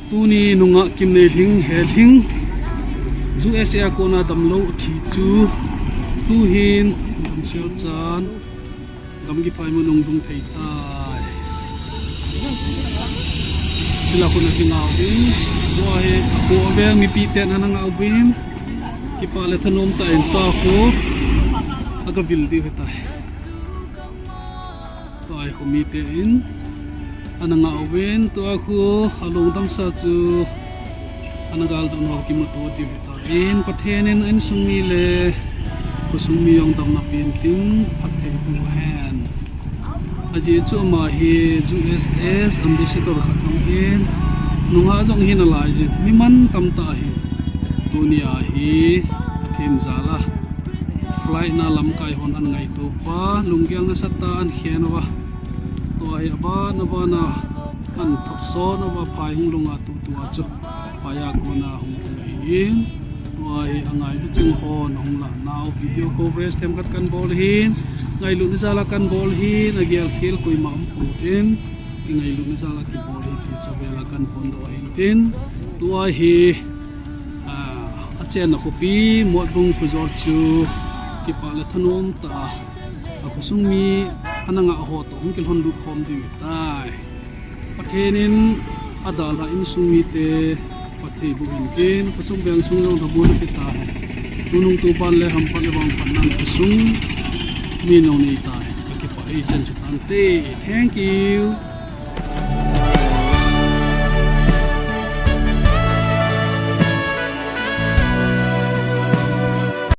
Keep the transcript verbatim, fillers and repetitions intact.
Tuni nungah kimnei lhing he lhing, U S A a kona damlou thi chu, tuhin damsel chan gamgi phai mun hung dung thei tai. Sila kona kingau in, tua hi a kho vel mipi ten ana ngau in, kipa le thanom tah in tua kho aga vil diu hitai. Tua hi kho mite in ana ngau in, tua kho a lungdamsa chu ana gal don ho kimuto diu hitan, Pathen in a insung mi le khosung mi jong damna pen tin phatthei boh hen. Ajeh chu ama hi U S S ambassador khat jong ahin, nungah jong ahin, alai jin mi mantam tah ahin, tunia hi Pathen jal a flight na lamkai hon ana ngaito pa, lunggel nasatah a ana khen uva, tua hi aban aban a ana thotson uva, phai hung lhung a tutua chu phai a kona hung lhung ahin, tua hi angailu cheng hon ahung lah nau video coverage themkhat kana bol ahin, ngailutna jal a kana bol ahin, agel khel koima umpon, kingailutna jal a kibol ahi ti chu avel a kana phondoh ahin tin, tua hi, ah, achenna khopi Motbung khojol chu kipa le thanom tah a, akhosung mi ana ngah ho toh hung kilhonlut khom diu tai. Pathen in adalhah insung mite phatthei boh hen tin, khosung veng sung jong lhamonna pe tahen. Tunung tuban le hamphat le vangphatnan khosung mi nong nei tahen. Kakipah e, chen chu tante. Thank you.